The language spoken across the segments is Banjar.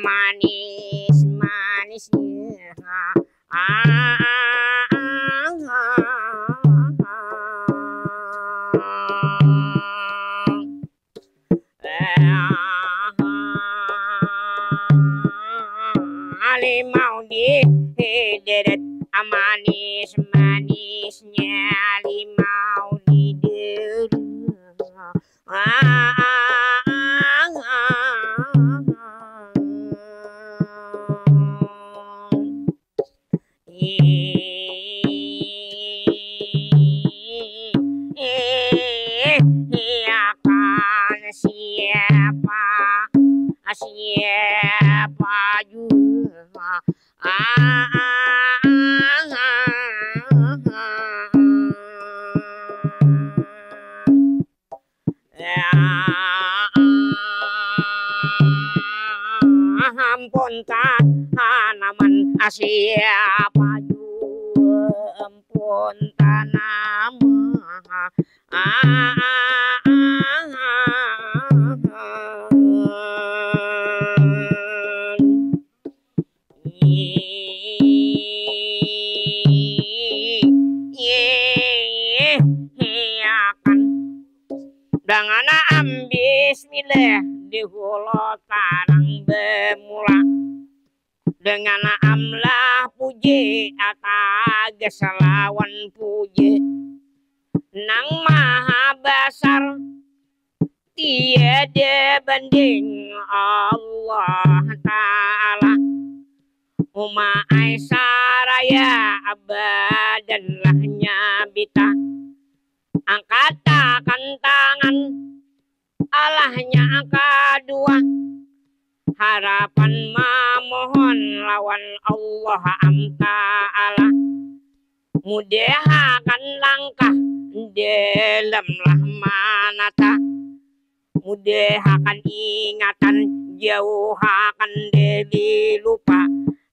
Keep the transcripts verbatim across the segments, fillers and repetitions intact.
manis-manisnya. Limau di deret, manis-manisnya limau di deret. Iya kan, siapa, siapa juga. Ampun tanaman, siapa jua ampun tanaman. Iya kan. Dangana am bismillah, dahulu tarang bamula. Dangana am lah puji, atagas lawan puji. Nang maha basar, tiada banding Allah Ta'ala. Uma ai saraya badan lahnya bita. Angkatakan tangan, alahnya kadua. Harapan mamohon lawan Allah am Ta'ala. Mudahakan langkah dalam lah manata. Mudahakan ingatan jauhakan dari lupa.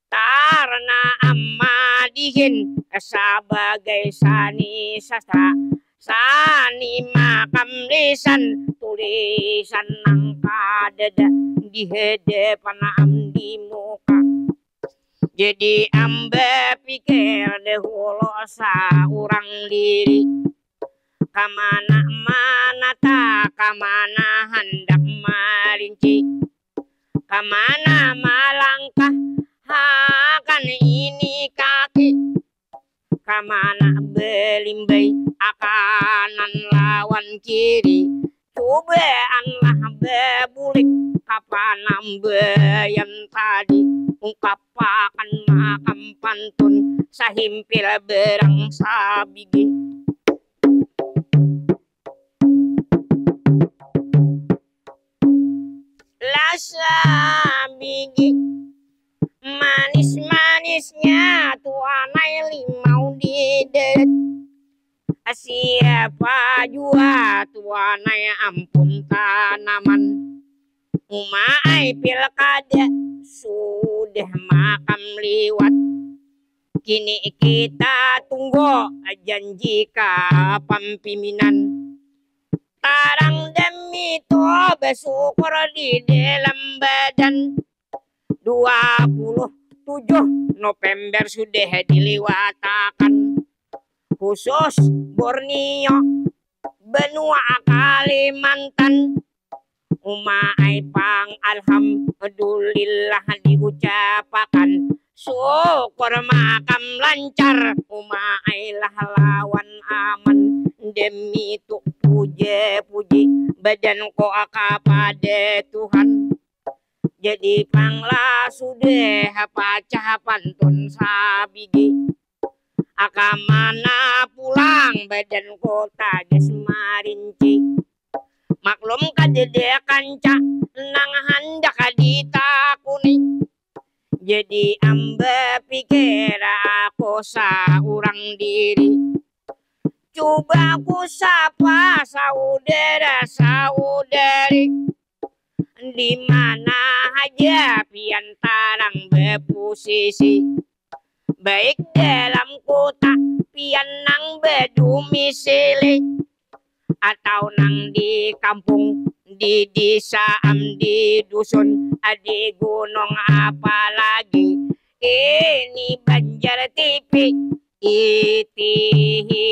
Tarna am madihin sabagai sani sastra. Sani makam lisan, tulisan nang kadada di hadapan am di muka. Jadi am bapikir dahulu saurang diri. Kamana manata, kamana handak marinci. Kamana malangkah akan ini kaki. Kamana balimbai akanan lawan kiri. Cubaanlah babulik ka panambayan tadi. Ungkapakan makam pantun sahimpil barang sabigi. Lasa bigi manis-manisnya tuanai limau di deret. Siapa jua tuanai ampun tanaman. Uma ai pilkada sudah makam liwat. Kini kita tunggu janji ka pampiminan. Tarang demi tu basukur di dalam badan. Dua puluh tujuh November sudah diliwatakan. Khusus Borneo, benua Kalimantan. Uma ai pang alhamdulillah diucapakan. Syukur makam lancar, uma ai lah lawan aman. Demi tu puja-puji badanku kapada Tuhan. Jadi pang lah sudah pacah pantun sabigi. Aka mana pulang badanku tagas marinci. Maklum kadada kanca nang handak ditakuni. Jadi am bapikir aku saurang diri. Cuba ku sapa saudara-saudari. Di mana haja pian tarang bapusisi. Baik dalam kuta pian nang badumisili. Atau nang di kampung di desa am di dusun, di gunung apalagi. Ini Banjar T V, itihi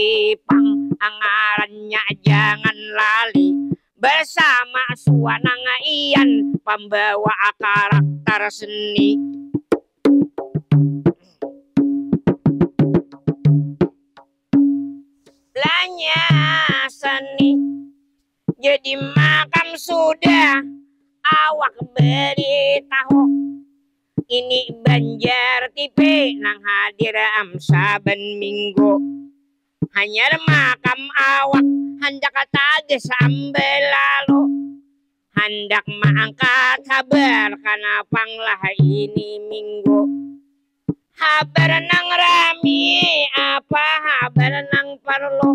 pang ngarannya, jangan lali. Bersama Suanang Ian, pembawa karakter seni. Belanja seni. Jadi makam sudah awak beritahu. Ini Banjar T V nang hadir am saban minggu. Hanyar makam awak handak tagas am belalu. Handak maangkat habar kanapang lah ini minggu. Habar nang rami apa habar nang parlu?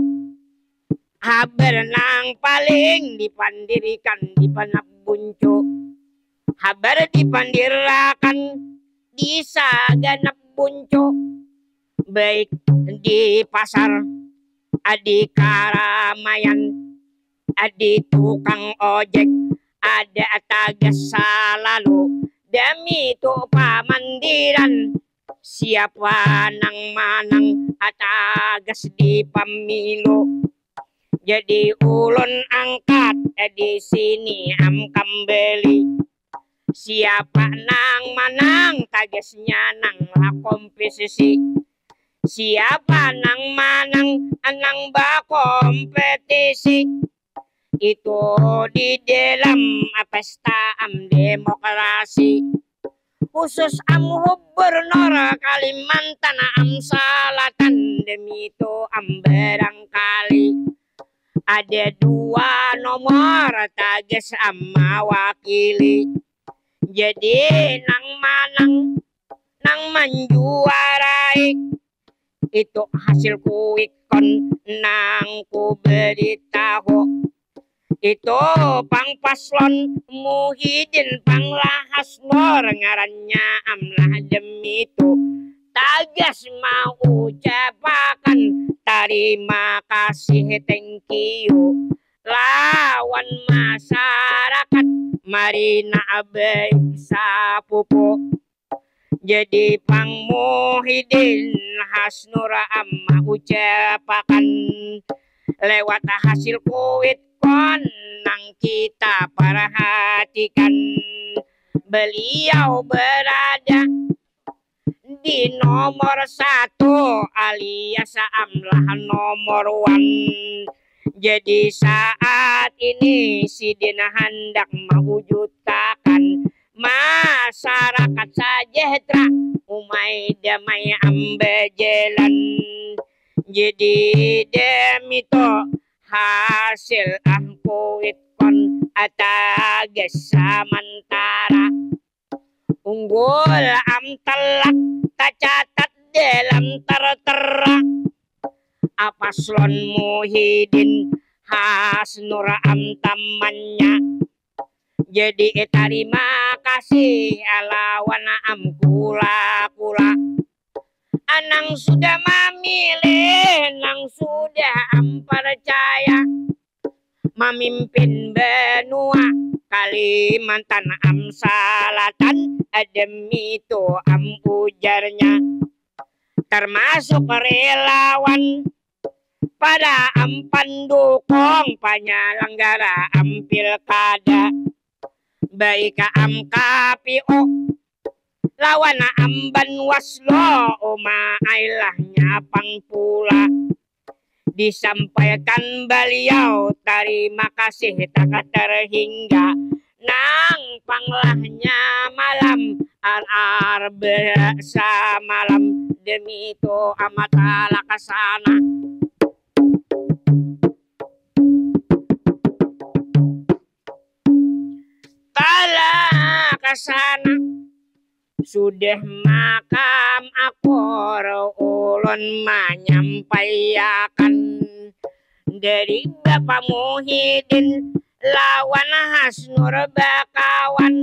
Habar nang paling dipandirikan di panap buncu. Habar dipandirakan di saganap buncu. Baik di pasar, di karamaian, di tukang ojek, ada tagas salalu. Demi tu pamandiran, siapa nang manang tagas di pamilu. Jadi ulun angkat di sini am kambali. Siapa nang manang tagasnya nang lah kompetisi. Siapa nang manang nang bakompetisi. Itu di dalam pesta am demokrasi. Khusus am gubernur Kalimantan am Salatan, demi itu am barangkali ada dua nomor tagas am mawakili. Jadi nang manang nang manjuarai itu hasil kuikon nang ku beritahu. Itu pang paslon Muhyiddin pang lahas lor ngarannya am lah demi itu tagas mau ucapakan tarima kasih, thank you lawan masyarakat Marina baik sapupu. Jadi pang Muhyiddin Hasnur am ucapakan lewat hasil kuit kon nang kita perhatikan. Beliau berada di nomor satu alias am lah nomor one. Jadi saat ini sidin handak mewujudkan masyarakat sejahtera, umai damai am bajalan. Jadi demi tu hasil ah kuit kon tagas samantara. Unggul am telak tacatat dalam tertera. Paslon Muhyiddin Hasnur am tamannya. Jadi tarima kasih lawan am kula-kula. Nang sudah mamilih, nang sudah am percaya mamimpin benua Kalimantan am Salatan, demi tu am ujarnya. Termasuk relawan, para am pandukung, penyelenggara am pilkada, baik am K P U lawan am Banwas lo, uma ailahnya pang pula. Disampaikan beliau tarima kasih tak terhingga nang panglahnya malam ar-ar bersamalam demi tu amat laksana. Talaksana. Sudah makam akur ulun manyampaiakan dari Bapa Muhyiddin lawan Hasnur bakawan.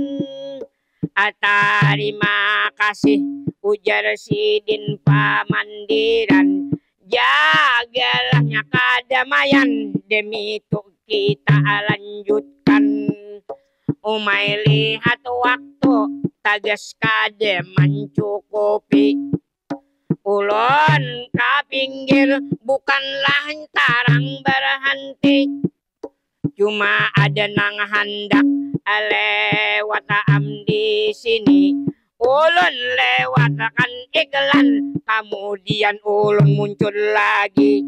Tarima kasih, ujar sidin pamandiran. Jagalah nya kadamaian, demi tu kita lanjutkan. Umai lihat waktu tagas kada mancukupi. Ulun ka pinggir bukanlah tarang berhenti. Cuma ada nang handak lewat am di sini. Ulun lewatakan iklan, kemudian ulun muncul lagi.